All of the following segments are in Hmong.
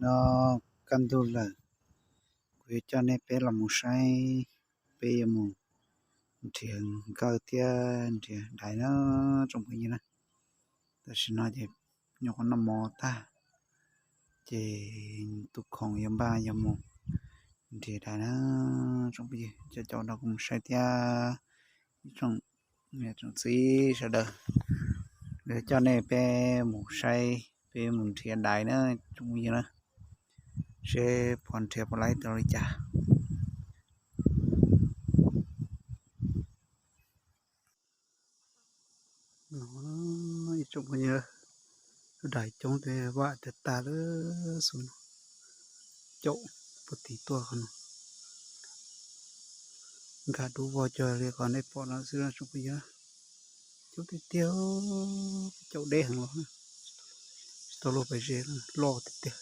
No kaj ntug lawm, kuv yuav coj nej peb los mus saib, peb yuav mus nrhiav nkawj thiab nrhiav dais na tsoom phooj ywg na. Tam sim no ces nyuam qhuav noj mov tag, ces tus khoom yuav npaj yuav mus nrhiav dais na tsoom phooj ywg. Coj caum nrog kuv mus saib thiab ib tsoom niam tsoom txiv sawv daws, yuav coj nej peb mus saib, peb mus nrhiav dais na tsoom phooj ywg na, seb puas nrhiav puas laib tau li cas. No ib tsoom phooj ywg, dais coob tes vaj tag tag lawm xwb no, caum puag tim tuaj qhov no. Nkag dub vog cuag li qhov nej pom no xwb tsoom phooj ywg. Coob tiag tiag, caum deb heev los, tsis tau luag pes ze, loj tiag tiag.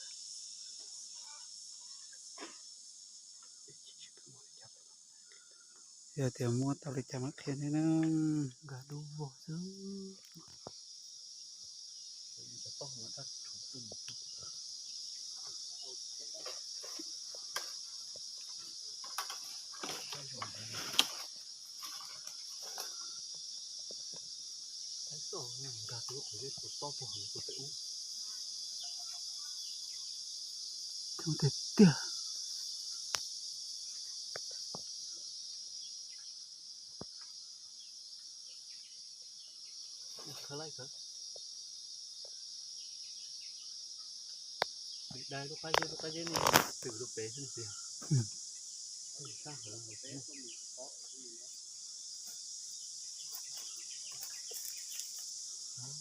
Yog tias muab tau li cas mam qhia nej na, nkag dub vog xwb. Coob tiag tiag.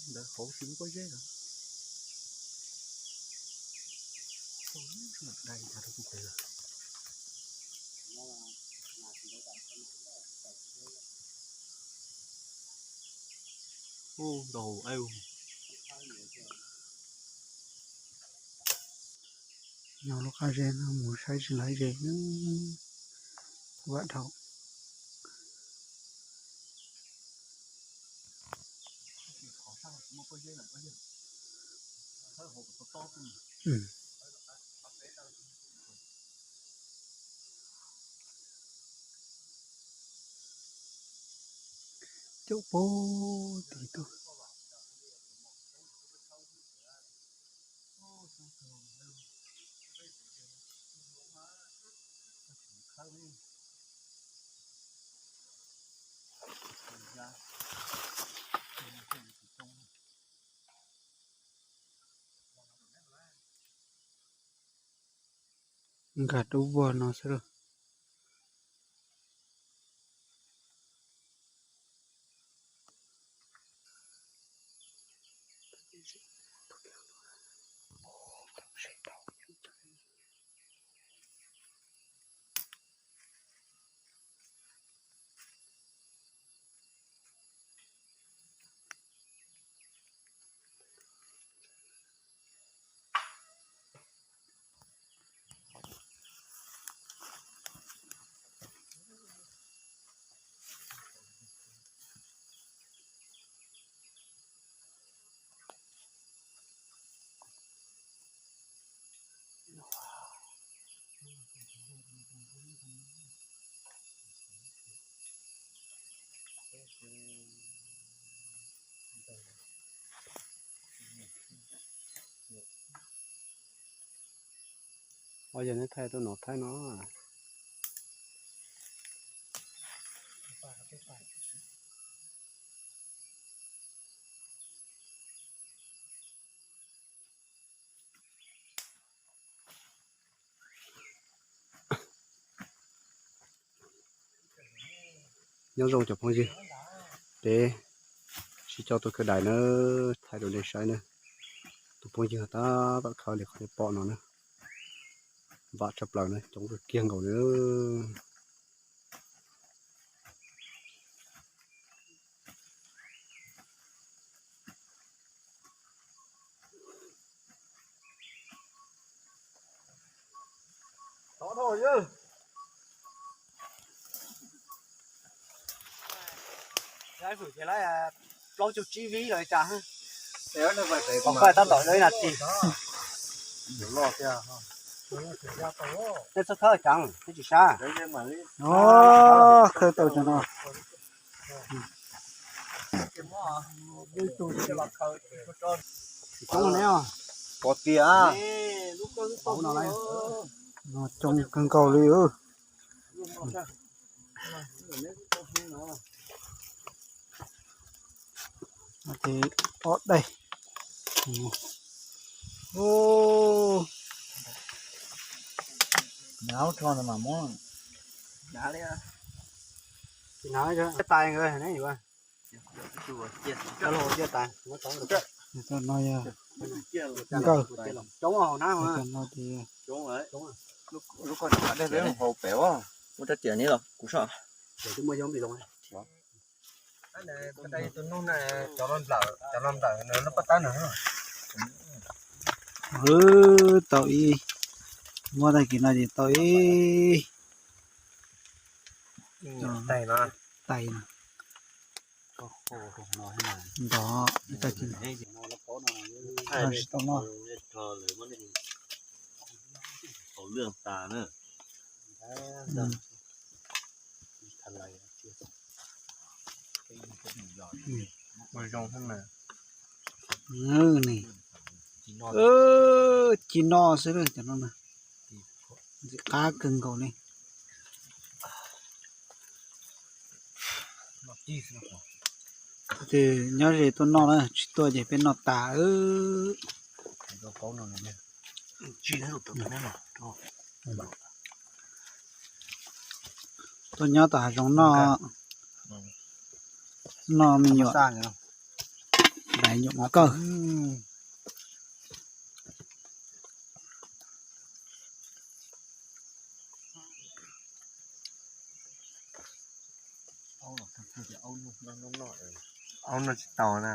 Ntawd hauv tsis muaj pob zeb lawm. Dai tas rau kuv pem lawm. Ub, ntau au. Nyob lub qab zeb no mus saib tsis laib ze, vam dhau. Caum puag tim tuaj. Nkag dub vog no xwb lauj. Ua yog neb thaij tuaj no thaib no. Nyob zoo cov phooj ywg, peb sib coj tuaj khawb dais na, thaij rau nej saib na. Tus phooj ywg tab tom khawb li qhov nej pom no na. Vam tshaj plaws na, coob kawg kiag nkaus na. Plaub caug tsib vib los cas, tab tom ib nas this. Tej txhob khawb ceev, tej tsis sab. Os, khawb tau cov no. Coob ne os. Pov tias no coob kawg nkaus li. Ces ob daim. Ub, tus no mas muab, tus no tais nkaus ne yuav. Tus no yog nkawj. Cov no ces, lub ko nram qab dej peb hau pem, muab rab riam ni los kuv soj. Wb tau ib, muab tag kis no ces tau ib tais no. Ntov ib tag kis no tsis tau noj. Ci no xwb cov no na, ntxim qab kawg nkaus li. Ces nyob ze tuaj noj na, tsis tuaj ces peb noj tas. Tuaj nyob tom hav zoov noj, noj me nyuam, nyuam kawg. Aub no tsis tau na.